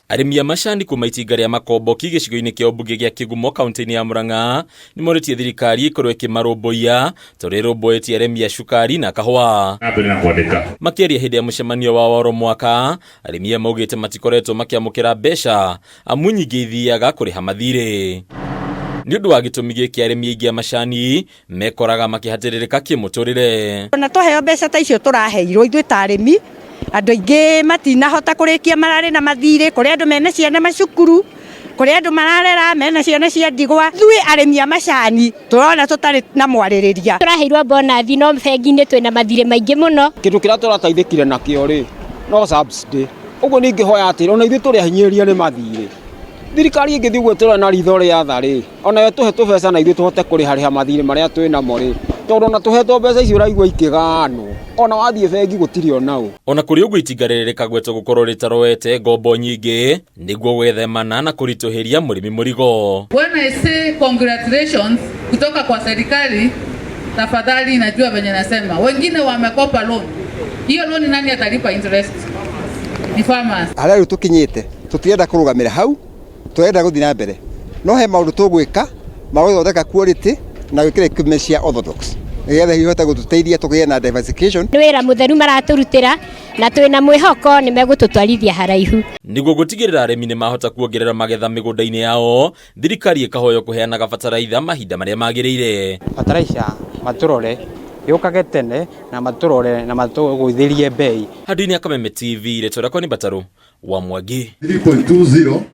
Arĩmi a macani kuma itinga rĩa Makomboki gĩcigo-inĩ kĩa ũmbunge gĩa Kĩgumo kaunti-inĩ ya Murang'a nĩmorĩtie thirikari ĩkorwo ĩkĩmarũmbũiya ta ũrĩa ĩrũmbũĩtie arĩmi a cukari na kahũa. Na mbere na kwandĩka. Makĩaria hĩndĩ ya mũcemanio wa oro mwaka, arĩmi aya maugĩte matikoretwo makĩamũkĩra mbeca amu nyingĩ ithiaga kũrĩha mathirĩ. Nĩ ũndũ wa gĩtũmi gĩkĩ arĩmi aingĩ a macani mekoraga makĩhatĩrĩrĩka kĩmũtũrĩre. Ona twaheo mbeca ta icio tũraheirwo ithuĩ ta arĩmi, andũ aingĩ matinahota kũrĩkia mararĩ na mathirĩ, kũrĩ andũ mena ciana macukuru, kũrĩ andũ mararera mena ciana cia ndigwa. Ithuĩ arĩmi a macani tũrona tũtarĩ na mwarĩrĩria. Tũraheirwo bonathi no bengi-inĩ twĩna mathirĩ maingĩ mũno. Kĩndũ kĩrĩa tũrateithĩkire nakĩo rĩ, no subsidy. Ũguo ningĩhoya atĩrĩ, ona ithuĩ tũrĩ ahinyĩrĩrie nĩ mathirĩ. Thirikari ĩngĩthiĩ ũguo ĩtũrore na ritho rĩa tha rĩ, onayo ĩtũhe tũbeca na ithuĩ tũhote kũrĩharĩha mathirĩ marĩa twĩ namo rĩ, tondũ ona tũhetwo mbeca icio ũraigua ikĩgaanwo, ona wathiĩ bengi gũtirĩ ona ũ. Ona kũrĩ ũguo itinga rĩrĩ rĩkagwetwo gũkorwo rĩtaroete ngombo nyingĩ nĩguo gwĩthemana na kũritũhĩria mũrĩmi mũrigo. When I say congratulations kutoka kwa serikali, tafadhali najua venye nasema. Wengine wamekopa loan. Hiyo loan nani atalipa interest? Ni farmers. Harĩa rĩu tũkinyĩte tũtirenda kũrũgamĩra hau, tũrenda gũthiĩ na mbere, no he maũndũ tũgwĩka ma gũthondeka quality na gwĩkĩra equipment cia orthodox nĩgetha ihote gũtũteithia tũgĩe na diversification. Nĩ wĩra mũtheru maratũrutĩra na twĩna mwĩhoko nĩ megũtũtwarithia haraihu. Nĩguo gũtigĩrĩra arĩmi nĩ mahota kuongerera magetha mĩgũnda-inĩ yao, thirikari ĩkahoywo kũheanaga bataraitha mahinda marĩa magĩrĩire. Bataraitha matũrore yũkage tene na matũrore na matũgũithĩrie bei. Handũ-inĩ ya Kameme TV, rĩtwa rĩakwa nĩ Mbatarũ wa Mwangi. 3.20.